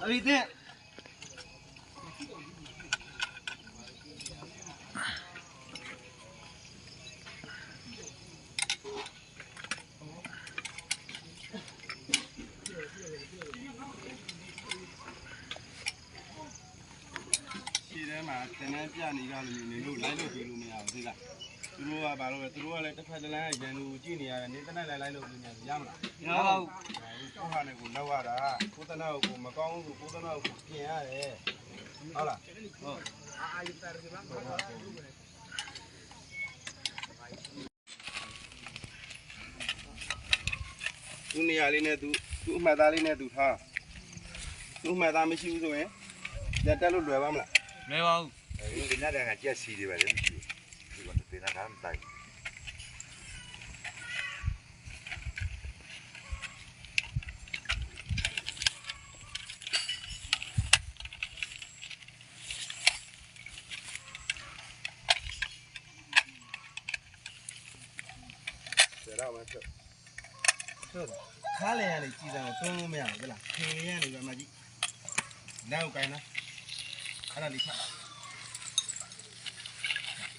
လံသ့ၣ် ဆံးဒဲမး တဲနဲပျၢ်န့ၣ် ယီၤလၢမံၤန့ၣ် လိၣ် လိုက်လို့ ပြီးလို့မရဘူး သိလား။ သူတို့က ဘာလို့လဲ သူတို့ကလည်း တစ်ဖက်တစ်လမ်း ရန်သူကြည့်နေရတယ် မင်းတနက်လဲ လိုက်လို့ ပြီးနေရမလား။ ကီၢ်ခါန့ၣ် ကို လောက်ရတာ ကိုတနက်ကို မကောင်းဘူးဆို ကိုတနက်ကို ပြင်ရတယ် ဟုတ်လား။ သူနေရာလေးနဲ့သူ သူ့အမှတ်အသားလေးနဲ့သူထား သူ့အမှတ်အသားမရှိဘူးဆိုရင် ပြန်တက်လို့လွယ်ပါ့မလား။ လွယ်ပါဘူး။ ဒီညနေကကြက်စီတွေပါလေမရှိဘူး။ ဒီကနေ့ကမတိုက်ဘူး။ ဆရာမ ဆရာ ခါလဲၣ်ယၤန့ၣ် ကြည့်တာတော့ သုံးလို့မရဘူး ဟုတ်လား။ ဖယ်ရတယ် ရွာမကြီး။ လမ်းကိုကိုင်နော်။ အဲ့ဒါလေးချ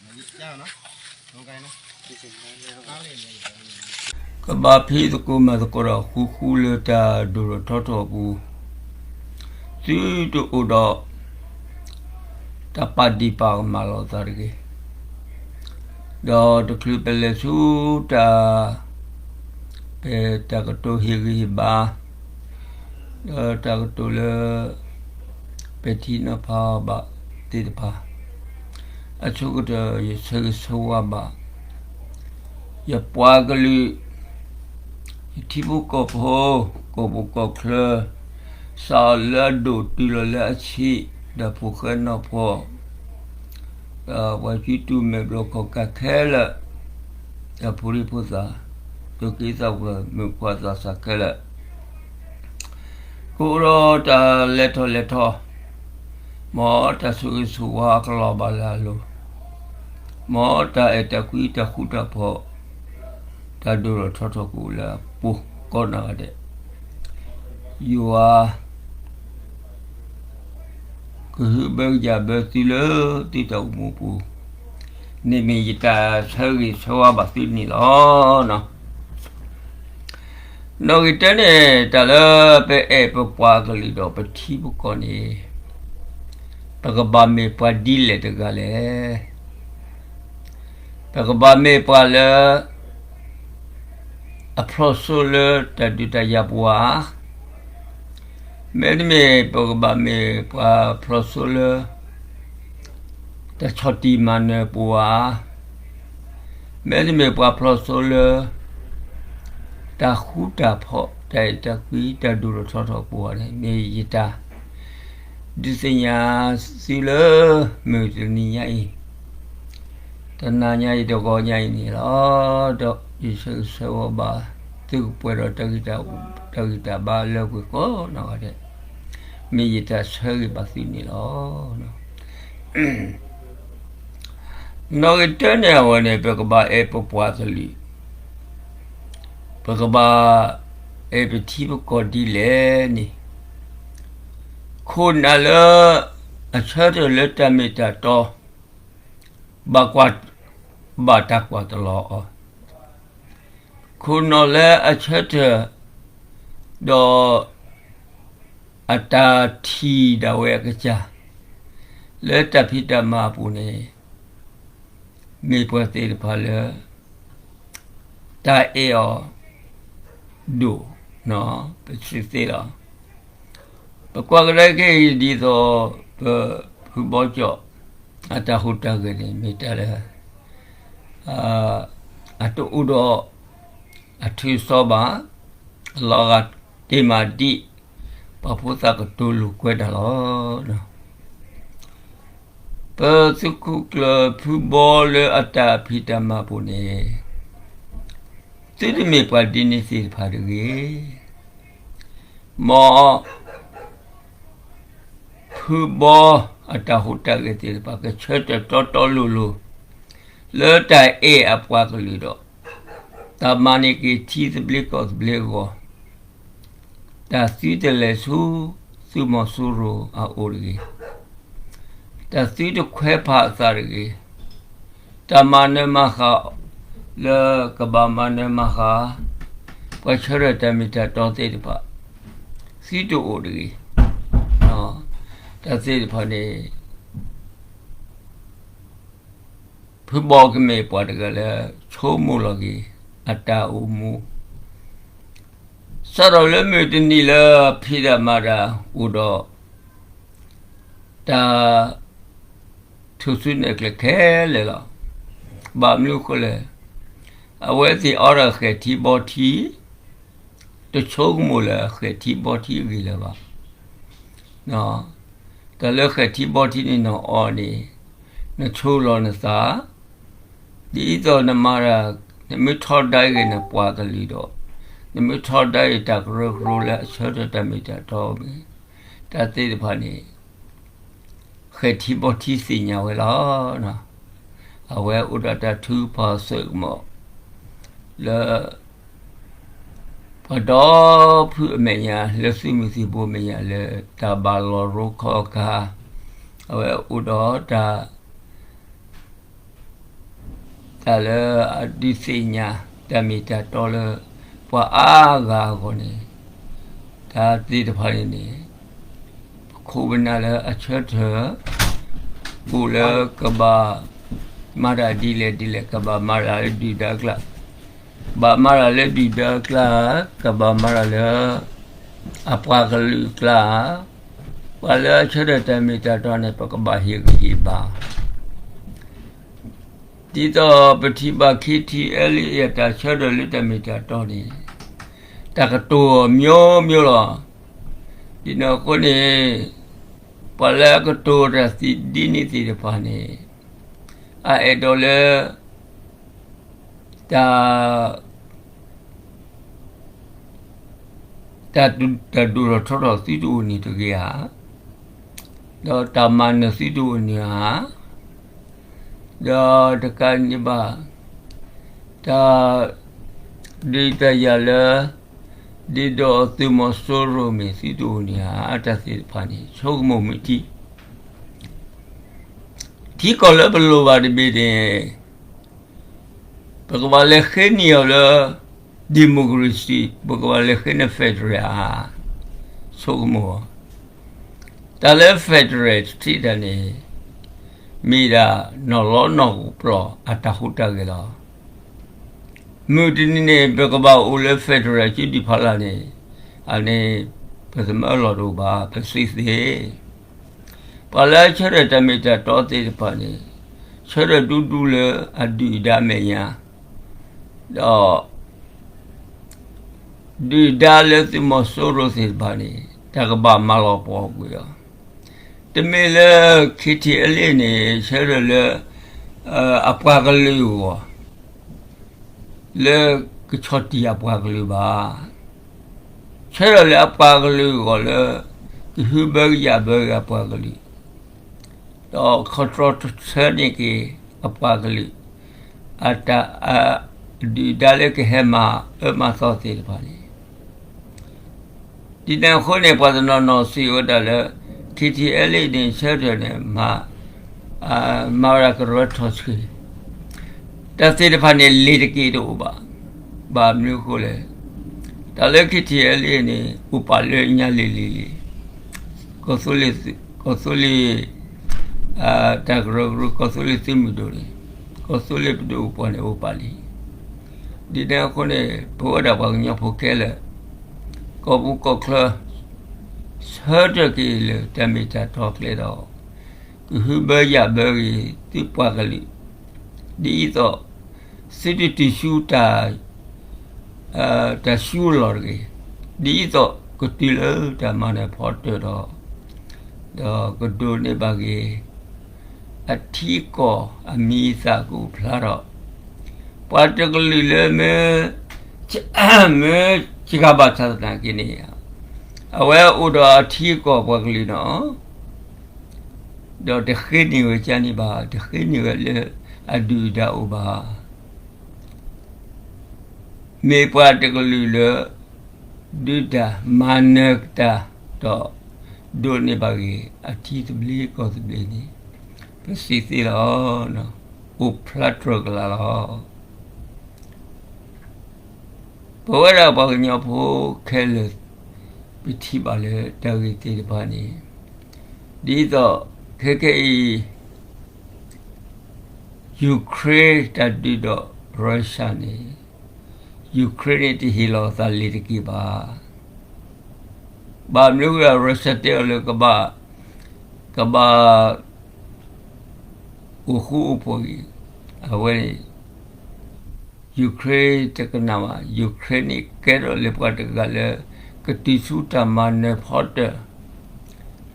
မကြီး ကြားနော်။ ကိုင်နော်။ ခါလဲၣ်ယၤန့ၣ် ကဘၣ်ဖံးသကိးမၤသကိးဒီး ဃူဃူလၢတၢ်ဒိၣ်ထီၣ်ထီထီၣ်အပူၤ သုတအိၣ်ဒီး တၢ်ပာ်ဒံးပာ်ကမၣ်လိာ်သးတဂ့ၤ. ဒီးတချုးပလဲၤဆူတၢ် ပတၢ်ကတိၤဟ့ၣ်ဂံၢ်ဟ့ၣ်ဘါ ဒီးတၢ်ကတိၤလၢ ပထံၣ်နီၤဖးဘၣ်သ့ၣ်တဖၣ် အဆိကတၢၢ် ယဆၢဂ့ၤဆၢဝါဘၣ် ယပှၤကလုာ် ယထံဖိကီၢ်ဖိ ကီၢ်ပူၤကီၢ်ချၢ စးလၢအဒိၣ်တုၤလီၤလၢအဆံး ဒီးဖိၣ်ဃဲနီၢ်ဖှီၣ် ဒီးပှၤကံတူၢ်မဲာ်ဘျီၣ်ခီၣ်ကးခဲလၢာ် ဒီးဖိဒံဖိသၣ် သူၣ်က့သးပှၢ် မုၣ်ခွါသးစၢ်ခဲလၢာ် ကအိၣ်ဒီးတၢ်လဲၤထီၣ်လဲၤထီ မ်တၢ်ဆိၣ်ဂ့ၤဆိၣ်ဝါကလီၤဘၣ်လၢအလိၤ, မ်တၢ်အဲၣ်တၢ်ကွံတၢ်ဃူတၢ်ဖိး, တၢ်ဒိၣ်ထီၣ်ထီထီၣ်ကအိၣ်လၢအပူၤကိးနီၢ်ဂၤဒဲး, ယွၤ ကဟုဘၢကယာ်ဘၢသုလၢသုတၢ်အိၣ်မူအပူၤ, န့ၣ်မ့ၢ်ယတၢ်ဆၢဂ့ၤဆၢဝါဘၣ်သုန့ၣ်လီၤ. နီၣ်ဂံၢ်တၢန့ၣ် တၢ်လၢပအဲၣ်ပပှၤကလုာ်ဒီးပထံပကီၢ်န့ၣ်, ပကဘၣ်မ့ၢ်ပှၤဒ်လဲၣ်တဂၤလဲၣ်. ပကဘၣ်မ့ၢ်ပှၤလၢ အဖျီၣ်စိလၢတၢ်ဒုးတၢ်ယၤပူၤဧါ, မ့တမ့ၢ်ပကဘၣ်မ့ၢ်ပှၤဖျီၣ်စိလၢ တၢ်ဆီၣ်တံၢ်မၤနၢၤပူၤဧါ, မ့တမ့ၢ်ပှၤဖျီၣ်စိလၢ တၢ်ဃူတၢ်ဖိး တၢ်အဲၣ်တၢ်ကွံ တၢ်ဒိၣ်ထီၣ်ထီထီၣ်ပူၤဧါန့ၣ် မ့ၢ်ယတၢ် ဒုးသ့ၣ်ညါသုလၢ မုၢ်တနံၤညါအံၤ, တနၤညါအံၤ တဂီၤညါအံၤန့ၣ်လီၤ. ဒီးယဆၢဂ့ၤဆၢဝါဘၣ် သုကပှဲၤဒီးတၢ်ဂံၢ်တၢ်ဘါလၢပှဲၤကိးနီၢ်ဂၤဒဲး, မ့ၢ်ယတၢ်ဆၢဂ့ၤဘၣ်သုန့ၣ်လီၤ. နီၣ်ဂံၢ်တၢန့ၣ်အဝဲန့ၣ် ပကဘၣ်အဲၣ်ပပှၤကလုာ်, ပကဘၣ်အဲၣ်ပထံပကီၢ်ဒ်လဲၣ်န့ၣ်, ခိၣ်နၢ်လၢ အဆၢထၢၣ်လၢတၢ်မ့ၢ်တၢ်တီ, ဘၣ်ကွၢ်, ဘၣ်တၢ်ကွၢ်တလီၤအီၤ, ခိၣ်နၢ်လၢအဆၢထၢၣ် ဒီး အတၢ်ထံၣ်ဒၣ်ဝဲအကစၢ် လၢတၢ်ဖံးတၢ်မၤအပူၤန့ၣ် မ့ၢ်ပှၤသ့ၣ်တဖၣ်လၢ တၢ်အဲၣ်အီၤဒိၣ်, ပစံးသ့လီၤ. ပကွၢ်ကဒါက့ၤဒ်သိး ပဖုဘီကၠီၣ် အတၢ်ဟူးတၢ်ဂဲၤန့ၣ် မ့ၢ်တၢ်လၢ အတအိၣ်ဒီး အထုးစီဘၣ်, အလီၤဂာ်တ့ၢ်မးဒံး ပှၤဖိသၣ်ကတိၤလိာ်ကွဲတၢ်လီၤ. ပသုးခိၣ်ကျၢၢ်ဖုဘီလၢအတၢ်ဖံးတၢ်မၤပူၤန့ၣ်, သုတမ့ၢ်ပှၤဒ်န့ၣ်သ့ၣ်တဖၣ်တဂ့ၤ. မ် ဖုဘီအတၢ်ဟူးတၢ်ဂဲၤသ့ၣ်တဖၣ် ကဆၢထၢၣ်တီတီလိၤလိၤ လၢတၢ်အဲၣ်အပှၤကလုာ်ဒီး တၢ်မၤန့ၢ်က့ၤထံသဘျ့ကီၢ်သဘျ့အဂီၢ်, တၢ်သုတလဲၤဆူ သုးမီၤစိရိၤအအိၣ်တဂ့ၤ, တၢ်သုတခွဲးဖးအသးတဂ့ၤ, တၢ်မၤနၢၤမၤဃၣ် လၢကဘၣ်မၤနၢၤမၤဃၣ် ပှၤဆၢထၢၣ်တၢ်မ့ၢ်တၢ်တီသ့ၣ်တဖၣ် သုတအိၣ်တဂ့ၤ. တၢ်သ့ၣ်တဖၣ်န့ၣ် ဖုဘီကမ့ၢ်ပှၤတဂၤလၢ ဆိကမိၣ်လီၤက့ၤ အတၢ်အိၣ်မူ စးထီၣ်လၢမုၢ်တနံၤလၢဖံးတၢ်မၤတၢ်အိၣ်ဒီး တၢ် ထူၣ်စုနဲၣ်ကျဲခဲလၢာ်လီၤ. ဘၣ်မနုၤအဃိလဲၣ်, အဝဲသ့ၣ်အီဒီးဃဲၣ်ထံဘီထံ, တဆိကမိၣ်လၢဃဲၣ်ထံဘီထံအဂ့ၢ်လၢၤဘၣ်. တၢ်လၢဃဲၣ်ထံဘီထံန့ၣ်နအီန့ၣ် နဆိလီၤနသး, ဒ်သိးနမၤတၢ် နမ့ၢ်ထီဒါက့ၤနပှၤကလုာ်ဒီး နမ့ၢ်ထီဒါက့ၤတၢ်ကရၢကရိလၢအဆၢထၢၣ်တၢ်မ့ၢ်တၢ်တီ, တၢ်သ့ၣ်တဖၣ်န့ၣ် ဃဲၣ်ထံဘီထံသ့ၣ်ညါဝဲလီၤ. အဝဲအိၣ်ဒီးတၢ်ထုကဖၣ်စၢကမီၤ လၢ ပှၤဒီဖုအမဲာ်ညါ လၢသုးမုၢ်သံၣ်ဘိအမဲာ်ညါလၢတၢ်ဘၣ်လီၤရိခီအခါ, အဝဲအိၣ်ဒီးတၢ် တၢ်လၢအဒုးသ့ၣ်ညါ တၢ်မ့ၢ်တၢ်တီလၢပှၤအါဂၤအဂီၢ်န့ၣ်, တၢ်သ့ၣ်တဖၣ်န့ၣ်န့ၣ် ပခိၣ်ပနၢ်လၢအဆၢထၢၣ် အိၣ်လၢကဘၣ်မၤတၢ်ဒ်လဲၣ်ဒ်လဲၣ်, ကဘၣ်မၤတၢ်လၢဒုၣ်ဒါအကျါ, ကဘၣ်မၤတၢ်လၢဒုၣ်ဒါအကျါ, ကဘၣ်မၤတၢ်လၢအပှၤကလုာ်အကျါ, ပှၤလၢအဆၢထၢၣ်တၢ်မ့ၢ်တၢ်တီန့ၣ် ပကဘၣ်ဟ့ၣ်ဂံၢ်ဟ့ၣ်ဘါ ဒ်သိးပထံၣ်ဘၣ် KTLA အတၢ်ဆၢထၢၣ်လၢတၢ်မ့ၢ်တၢ်တီန့ၣ် တၢ်ကတိၤအီၤမျိုးမျိုးလီၤ. ဒ်န့ၣ်အဃိန့ၣ် ပှၤလၢအကတိၤတၢ်သ့ဒ်န့ၣ်သ့ၣ်တဖၣ်န့ၣ် အအဲၣ်ဒိးလၢ တၢ် တၢ်ဒိၣ်ထီၣ်ထီထီၣ်သုတအိၣ်န့ၣ်တဂ့ၤဧါ, ဒီးတၢ်မၤနၢၤသုတအိၣ်န့ၣ်ဧါ, ဒီးတကးန့ၣ်ဘၣ် တၢ် ဒုးတၢ်ယၤလၢ ဒ်သိးသုးမီၤစိရိၤမ့ၢ်သုတအိၣ်န့ၣ်ဧါ, တၢ်သ့ၣ်တဖၣ်န့ၣ် ဆိကမိၣ်မုၢ်ထံ ထံကီၢ်လၢပလိၣ်ဘၣ်တဘ့ၣ်န့ၣ် ပကဘၣ်လဲၤဃ့န့ၢ်အီၤလၢ democracy, ပကဘၣ်လဲၤဃ့န့ၢ် federal ဧါ, ဆိကမိၣ်အီၤ, တၢ်လၢ federal တထံၣ်တၢ်န့ၣ် မ့ၢ်ဒၣ်နီၢ်လီၤနီၢ်ပျီၢ်အတၢ်ဟူးတၢ်ဂဲၤလီၤ. မုၢ်တနံၤန့ၣ် ပကဘၣ်အိၣ်လၢ federal ကဒံဖးလာ်န့ၣ် အန့ၣ် ပသမၢလီၤတအိၣ်ဘၣ် ပစံးသ့ ပှၤလၢအဆၢထၢၣ်တၢ်မ့ၢ်တၢ်တီသ့ၣ်တဖၣ်န့ၣ် ဆၢထၢၣ်ဒူဒူလၢအဒုၣ်အဒါအမဲာ်ညါ, ဒီး ဒုၣ်ဒါလၢသုးမီၤစိရိၤသ့ၣ်တဖၣ်န့ၣ် တၢ်ကဘၣ်မၤလီၤပှီၢ်ကွံာ်အီၤ, တမ့ၢ်လၢ KTLA န့ၣ် ဆၢထၢၣ်လၢ အပှၤကလုာ်အဂီၢ် လၢကဆီၣ်တံၢ်အပှၤကလုာ်ဘၣ်. ဆၢထၢၣ်လၢအပှၤကလုာ်အဂီၢ်လၢ ကဟုဘၢကယာ်ဘၢက့ၤအပှၤကလုာ်, ဒီး control ဆၢန့ၢ်က့ၤအပှၤကလုာ် အတၢ် ဒုၣ်ဒါလၢကဟဲမၤအၢမၤသီသ့ၣ်တဖၣ်န့ၣ် ဒ်န့ၣ်အဃိန့ၣ် ပှၤတနီၤနီၤစံးဝဲဒၣ်လၢ KTLA န့ၣ် ဆၢထၢၣ်န့ၣ် မၤ မၤဝဲဒၣ်ကရၢထီၣ်ဆှံ, တၢ်သ့ၣ်တဖၣ်န့ၣ် လ့ၤတက့ၢ်တအိၣ်ဘၣ်. ဘၣ်မနုၤအဃိလဲၣ်, တၢ်လၢ KTLA န့ၣ် အိၣ်ပာ်လၢညါလံၤလံၤလံၤ, ကီၢ်သူလ့ၤ ကီၢ်သူလ့ၤ တၢ်ကရၢကရိ ကီၢ်သူလ့ၤသုးမုၢ်ဒိၣ်န့ၣ် ကီၢ်သူလ့ၤပဒိၣ်ပှၤန့ၣ်အိၣ်ပာ်လံ. ဒ်န့ၣ်အဃိန့ၣ် ပဝဲဒၣ်ပှၤကညီဖိခဲလၢာ် ကီၢ်ပူၤကီၢ်ချၢ ဆၢထၢၣ်က့ၤလၢတၢ်မ့ၢ်တၢ်တီကျဲဒီး ကဟုဘၢယၢ်ဘၢက့ၤသုပှၤကလုာ် ဒ်သိး သုတတုၤဆူတၢ် တၢ်ဆူအလီၢ်တဂ့ၤ, ဒ်သိးကတုၤလၢတၢ်မၤနၢၤဖီတၢၢ်ဒီး ဒီးကဒိးန့ၢ်ဘၣ်က့ၤ အထံအကီၢ်အမံၤအသၣ်ကအိၣ်ဖျါထီၣ်, ပှၤတကလုာ်လၢမ့ၢ် မ့ၢ်စှၤဘၣ်ဆၣ်သနာ်က့န့ၣ် အဝဲအိၣ်ဒီးအထံအကီၢ်ပှၤကလုာ်နီၤ, ဒီးတဃ့န့ၢ်ဝဲကန့ၣ်ဘၣ်, တဃ့န့ၢ်ဝဲလၢအဒုၣ်အဒါအိၣ်ဘၣ်. မ့ၢ်ပှၤတကလုာ်လၢ ဒုးတၢ်မၤနၢၤကတၢ်ဒီး ဒိးန့ၢ်ဘၣ်ဂ့ၤ အထံသဘျ့ကီၢ်သဘျ့န့ၣ် ပစံးသ့လီၤ. အိၣ်ဖျါတြၢၤကလာ်လီၤ. ပဝဲဒၣ်ပှၤကညီဖိခဲလၢာ် ပထံၣ်ဘၣ်လၢတၢ်ဂ့ၢ်သ့ၣ်တဖၣ်န့ၣ် ဒ်သိးခဲခဲအံၤ Ukraine တၢ်ဒုးဒီး Russia န့ၣ် Ukraine န့ၣ်တဟ့ၣ်လီၤသးလ့ၤတက့ၢ်ဘၣ်. ဘၣ်မနုၤအဃိ Russia တဲအီၤလၢ ကဘၣ် ကဘၣ် အိၣ်ဃူအိၣ်ဖိးဂ့ၤ, အဝဲန့ၣ် Ukraine တကနၣ်ဘၣ်. Ukraine န့ၣ်ကဲထီၣ်လၢပှၤတဂၤလၢ ကတုၤဆူတၢ်မၤနၢၤဖီတၢၣ်,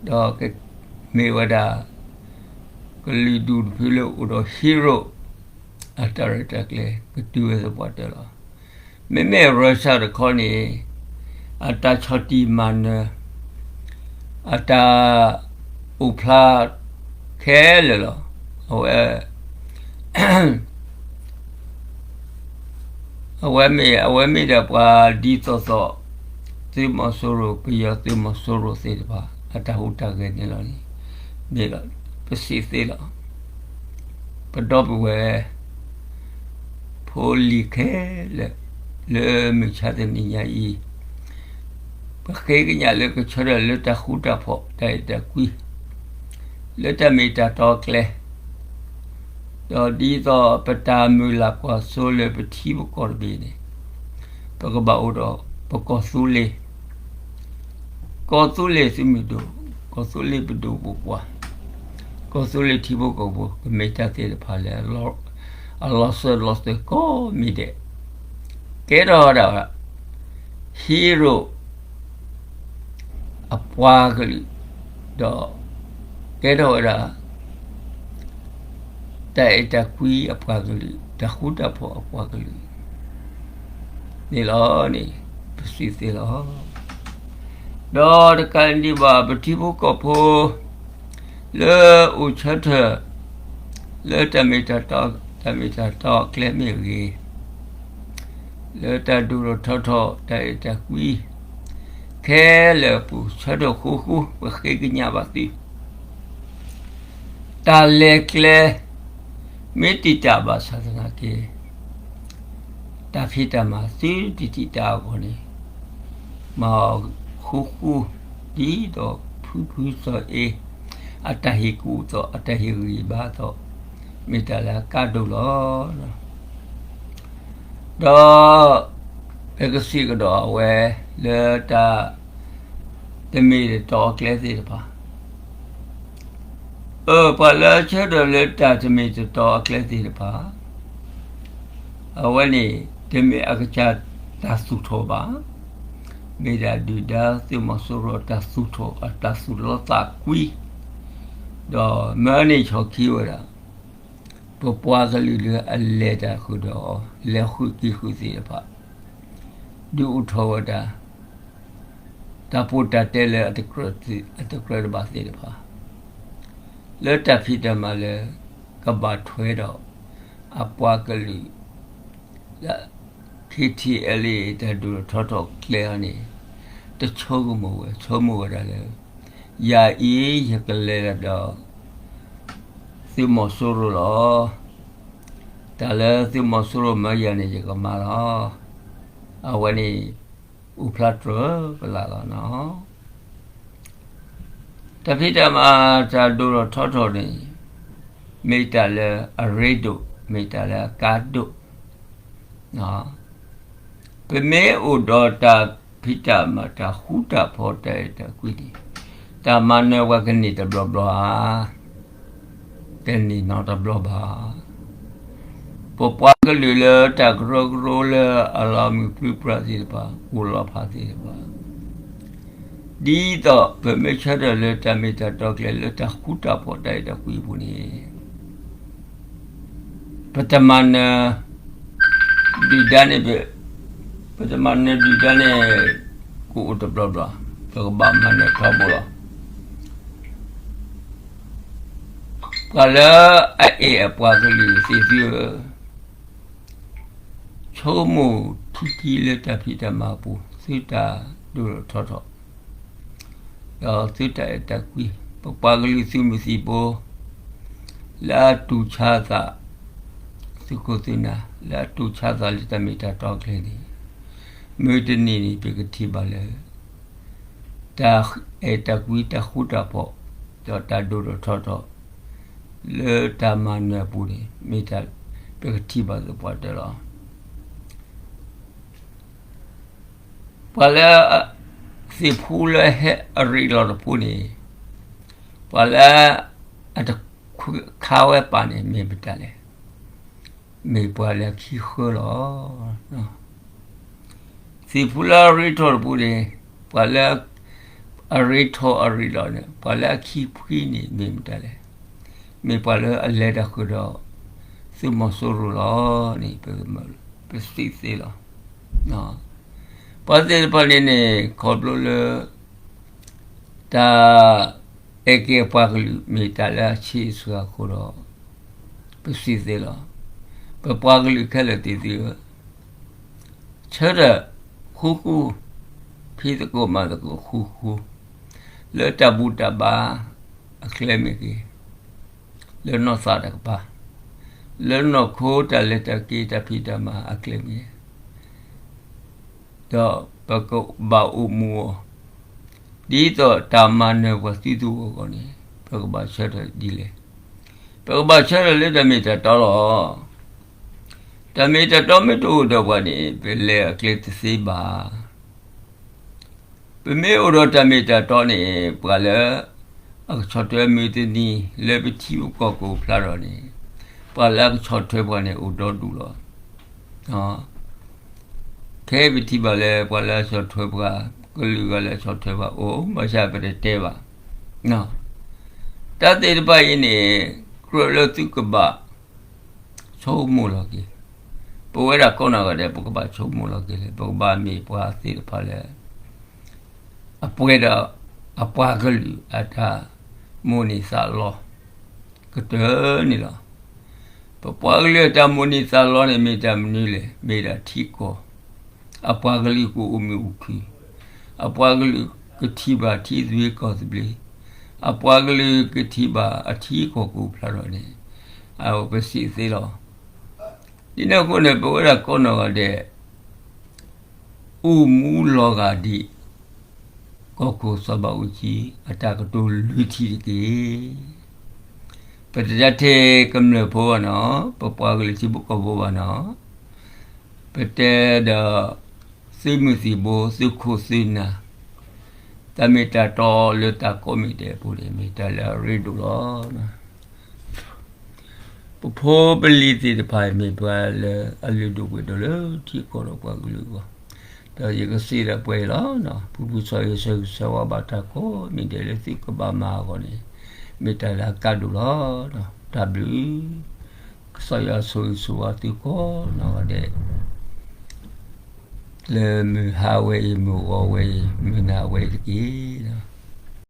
ဒီးကမ့ၢ်ဝဲဒၣ် ကလုာ်ဒူၣ်တဖုလၢအိၣ်ဒီး hero အတၢ်ရဲၣ်တၢ်ကျဲၤ ကတုၤဝဲသပှၢ်တၢၢ်လီၤ. မ့မ့ၢ် Russia တခီန့ၣ် အတၢ်ဆီၣ်တံၢ်မၤနၢၤ အတၢ်အိၣ်ဖျါခဲလၢာ်လီၤ. အဝဲ အဝဲမ့ၢ် အဝဲမ့ၢ်ဒၣ်ပှၤဒ်သိးသိး သုးမီၤစိရိၤ ပယီၤသုးမီၤစိရိၤသ့ၣ်တဖၣ် အတၢ်ဟူးတၢ်ဂဲၤန့ၣ်လီၤန့ၣ် မ့ၢ်လီၤ ပစံးသ့လီၤ. ပဒီပုၢ်ဝဲၢ် ဖိလံၤခဲလၢာ် လၢမုၢ်ဆါတနံၤညါအံၤ ပဃ့ကညးလၢကဆၢထၢၣ်လၢတၢ်ဃူတၢ်ဖိး တၢ်အဲၣ်တၢ်ကွံ လၢတၢ်မ့ၢ်တၢ်တီအကျဲ ဒီးဒ်သိးပတၢ်မုၢ်လၢ်ကွၢ်စိလၢပထံပကီၢ်တဘ့ၣ်န့ၣ် ပကဘၣ်အိၣ်ဒီးပကီၢ်သူလ့ၤ ကီၢ်သူလ့ၤသုးမုၢ်ဒိၣ်, ကီၢ်သူလ့ၤပဒိၣ်ပပှၢ်, ကီၢ်သူလ့ၤထံဖိကီၢ်ဖိ ကမ့ၢ်တၢ်သ့ၣ်တဖၣ်လၢ အလီၤစၢၤလီၤသွဲၣ်ကိးမံၤဒဲး ကဲထီၣ်ဝဲဒၣ် hero အပှၤကလုာ်, ဒီးကဲထီၣ်ဝဲဒၣ် တၢ်အဲၣ်တၢ်ကွံအပှၤကလုာ်, တၢ်ဃူတၢ်ဖိးအပှၤကလုာ်န့ၣ်လီၤန့ၣ် ပစံးသ့လီၤ. ဒီးတကးဒံးဘၣ် ပထံဖိကီၢ်ဖိ လၢအိၣ်ဆၢထၢၣ် လၢတၢ်မ့ၢ်တၢ်တီ, တၢ်မ့ၢ်တၢ်တီအကျဲမ့ၢ်ဂ့ၤ, လၢတၢ်ဒိၣ်ထီၣ်ထီထီၣ် တၢ်အဲၣ်တၢ်ကွံ ခဲလၢာ်အပူၤ ဆၢထၢၣ်ဃူဃူ ပဃ့ကညးဘၣ်သု တၢ်လဲၤကျဲ မ့ၢ်တံာ်တာ်ဘၣ်ဆၣ်သနာ်က့ တၢ်ဖံးတၢ်မၤသုတတံာ်တာ်အဂီၢ်န့ၣ် မၤအီၤဃူဃူ ဒ်သိးဖုဖုစီၤအ့ အတၢ်ဟ့ၣ်ကူၣ်အသိး အတၢ်ဟ့ၣ်ဂံၢ်ဘါအသိး မ့ၢ်တၢ်လၢအကါဒိၣ်လီၤ. ဒီး ပကစံးကဒီးအဝဲ လၢတၢ် တမ့ၢ်တတီအကျဲသ့ၣ်တဖၣ်, အၢ ပှၤလၢအဆၢထၢၣ်လၢတၢ်တမ့ၢ်တတီအကျဲသ့ၣ်တဖၣ် အဝဲန့ၣ် တမ့ၢ်အကစၢ်တၢ်သူၣ်ထီၣ်ဘၣ်, မ့ၢ်ဒၣ်ဒုၣ်ဒါသုးမီၤစိရိၤအတၢ်သူၣ်ထီၣ် အတၢ်သူၣ်လီသးကွံ, ဒီးမၢန့ၢ်ဆီၣ်ခံဝဲဒၣ် ပပှၤကလုာ်လၢအလဲၤတၢ်ဃုာ်ဒီး လဲၤဃုာ်က့ၤဃုာ်သ့ၣ်တဖၣ်, ဒုးအိၣ်ထီၣ်ဝဲဒၣ် တၢ်ပီးတၢ်တဲလၢအတကြၢးသ့ၣ် အတကြၢးတဘၣ်သ့ၣ်တဖၣ်, လၢတၢ်ဖံးတၢ်မၤလၢ ကဘၣ်ထွဲဒီး အပှၤကလုာ် လၢ KTLA တၢ်ဒိၣ်ထီၣ်ထီထီၣ်ကျဲအံၤန့ၣ် တဆိကမိၣ်ဝဲ ဆိကမိၣ်ဝဲဒၣ်လၢ ယၤအံၤယကလဲၤဒီး သုးမီၤစိရိၤလီၤ. တၢ်လၢသုးမီၤစိရိၤမၢယၤန့ၣ် ယကမၤလီၤ. အဝဲန့ၣ် အိၣ်ဖျါတြၢၤကလာ်လီၤနီၤ. တၢ်ဖံးတၢ်မၤတၢ်ဒိၣ်ထီၣ်ထီထီၣ်န့ၣ် မ့ၢ်တၢ်လၢအရ့ဒိၣ် မ့ၢ်တၢ်လၢအကါဒိၣ်, ပမ့ၢ်အိၣ်ဒီးတၢ်ဖံးတၢ်မၤတၢ်ဃူတၢ်ဖိးတၢ်အဲၣ်တၢ်ကွံန့ၣ် တၢ်မၤနၢၤပှၤကန့ၢ်တဘျီဘျီဧါ, တန့ၢ်နီတဘျီဘၣ်. ပပှၤကလုာ်လၢတၢ်ကရၢကရိလၢအလီၤမုၢ်ပြံပြါသ့ၣ်တဖၣ် အိၣ်လီၤဖးသ့ၣ်တဖၣ် ဒ်သိးပမ့ၢ်ဆၢထၢၣ်လၢတၢ်မ့ၢ်တၢ်တီကျဲလၢတၢ်ဃူတၢ်ဖိးတၢ်အဲၣ်တၢ်ကွံအပူၤန့ၣ် ပတမၤနၢၤ ဒုၣ်ဒါန့ၣ် ပတမၤနၢၤဒုၣ်ဒါန့ၣ် ကအိၣ်တဘျီဘျီ, ပကဘၣ်မၤနၢၤထီဘိလီၤ. ပှၤလၢအအဲၣ်အပှၤကလုာ်သ့ၣ်သုဧၢ, ဆိကမိၣ်ထံထံလၢတၢ်ဖံးတၢ်မၤအပူၤ သုတၢ်ဒိၣ်ထီၣ်ထီထီၣ်, ဒီးသုတၢ်အဲၣ်တၢ်ကွံ, ပပှၤကလုာ်သုးမုၢ်သံၣ်ဘိ လၢအတူၢ်ဆါသး သုးခိၣ်သုးနၢ် လၢအတူၢ်ဆါသးလၢတၢ်မ့ၢ်တၢ်တီအကျဲန့ၣ်, မုၢ်တနံၤန့ၣ် ပကထံၣ်ဘၣ်လၢ တၢ်အဲၣ်တၢ်ကွံ တၢ်ဃူတၢ်ဖိး ဒီးတၢ်ဒိၣ်ထီၣ်ထီထီၣ် လၢတၢ်မၤနၢၤအပူၤန့ၣ် မ့ၢ်တၢ်ပကထံၣ်ဘၣ်သပှၢ်တၢၢ်လီၤ. ပှၤလၢ သ့ၣ်ဖူလၢအဟဲအရ့လီၤတဖုန့ၣ်, ပှၤလၢ အတခါဝဲပာ်န့ၣ် မ့ၢ်မတၤလဲၣ်. မ့ၢ်ပှၤလၢအခံဃၢလီၤ. သ့ၣ်ဖူလၢအရ့ထီၣ်တဖုန့ၣ်, ပှၤလၢ အရ့ထီၣ်အရ့လီၤန့ၣ် ပှၤလၢအခံဖှံန့ၣ် မ့ၢ်မတၤလဲၣ်. မ့ၢ်ပှၤလၢအလဲၤတၢ်ဃုာ်ဒီး သုးမီၤစိရိၤလီၤန့ၣ် ပစံးသ့လီၤ. ပှၤသ့ၣ်တဖၣ်န့ၣ်န့ၣ် ခီဖျိလၢ တၢ် အဲၣ်က့ၤပှၤကလုာ် မ့ၢ်တၢ်လၢအဆံးအစှၤအဃိဒီး ပစံးသ့လီၤ. ပပှၤကလုာ်ခဲလၢာ်သ့ၣ်သုဧၢ, ဆၢထၢၣ်ဃူဃူ, ဖံးသကိးမၤသကိးဃူဃူ, လၢတၢ်ဘူၣ်တၢ်ဘါအကျဲမ့ၢ်ဂ့ၤ, လၢနီၢ်သးတကပၤ, လၢနီၢ်ခိတၢ်လဲၤတၢ်က့ၤတၢ်ဖံးတၢ်မၤအကျဲမ့ၢ်ဂ့ၤ ဒီးပကဘၣ်အိၣ်မူအီၤ ဒ်သိးတၢ်မၤနၢၤပှၤသုတအိၣ်အဂီၢ်န့ၣ် ပကဘၣ်ဆၢထၢၣ်ဒ်လဲၣ်. ပကဘၣ်ဆၢထၢၣ်လၢတၢ်မ့ၢ်တၢ်တီလီၤ. တၢ်မ့ၢ်တၢ်တီမ့ၢ်တအိၣ်ဒီးပှၤန့ၣ် ပလဲၤအကျဲတသ့ဘၣ်. ပမ့ၢ်အိၣ်ဒီးတၢ်မ့ၢ်တၢ်တီန့ၣ် ပှၤလၢ အကဆီၣ်ထွဲမုၢ်တနံၤ လၢပထံပကီၢ်ကအိၣ်ဖျါထီၣ်န့ၣ် ပှၤလၢအကဆီၣ်ထွဲပှၤန့ၣ်အိၣ်ဒီဒူၣ်လီၤ. ခဲအံၤပထံၣ်ဘၣ်လၢပှၤလၢအဆီၣ်ထွဲပှၤ ကလုာ်ဂၤလၢအဆီၣ်ထွဲပှၤအိၣ် ဘၣ်ဆၣ်ပတတဲဘၣ်. တၢ်သ့ၣ်တဖၣ်အံၤန့ၣ် ကြၢးလၢသုကဘၣ် ဆိကမိၣ်လီၤက့ၤ. ပဝဲဒၣ်ကိးနီၢ်ဂၤဒဲး ပကဘၣ်ဆိကမိၣ်လီၤက့ၤလၢ ပကဘၣ်မ့ၢ်ပှၤသ့ၣ်တဖၣ်လၢ အပှဲၤဒီးအပှၤကလုာ်အတၢ်မိၣ်န့ၢ်သးလီ ကတၢၢ်န့ၣ်လီၤ. ပပှၤကလုာ်အတၢ်မိၣ်န့ၢ်သးလီန့ၣ် မ့ၢ်တၢ်မနုၤလဲၣ်, မ့ၢ်ဒၣ်ထံကီၢ် အပှၤကလုာ်ကအိၣ်မုာ်အိၣ်ခုၣ်, အပှၤကလုာ်ကထံၣ်ဘၣ်ထံသဘျ့ကီၢ်သဘျ့, အပှၤကလုာ်ကထံၣ်ဘၣ်အထံအကီၢ်ကအိၣ်ဖျါထီၣ်န့ၣ် အဝဲပစံးသ့လီၤ. ဒ်န့ၣ်အဃိန့ၣ် ပဝဲဒၣ်ကိးနီၢ်ဂၤဒဲး အိၣ်မူလီၤဂာ်ဒ် ကီၢ်ခိၣ်စီၤဘးအူကၠံ အတၢ်ကတိၤလွံၢ်ထံၣ်တက့ၢ်. ပတတဲထဲကမျၢၢ်ဖိဘၣ်နီၤ, ပပှၤကလုာ်ထံဖိကီၢ်ဖိဘၣ်နီၤ, ပတဲဒီး သုးမုၢ်သံၣ်ဘိ သုးခိၣ်သုးနၢ်, တၢ်မ့ၢ်တၢ်တီလၢတၢ်ကိးမံၤဒဲးအပူၤန့ၣ် မ့ၢ်တၢ်လၢအရ့ဒိၣ်လီၤ. ပဖိပလံၤသ့ၣ်တဖၣ်အံၤ မ့ၢ်ပှၤလၢအလုၢ်ဒိၣ်ပှ့ၤဒိၣ်လၢထံကီၢ်ဒီးပှၤကလုာ်အဂီၢ်, ဒီးယကစံးဒီးပှဲၤအံၤလီၤ. ပူၤပူၤစီၤယိၤဆၢဂ့ၤဆၢဝါဘၣ်တၢ်ကိးမံၤဒဲးလၢသုကဘၣ်မၤအဂီၢ်န့ၣ် မ့ၢ်တၢ်လၢအကါဒိၣ်လီၤ. တၢ်ဘျုး ကစၢ်ယွၤဆိၣ်ဂ့ၤဆိၣ်ဝါသုကိးနီၢ်ဂၤဒဲး လၢမုၢ်ဟါဝဲအံၤ မုၢ်ဂီၤဝဲအံၤ မုၢ်နၤဝဲအံၤတက့ၢ်.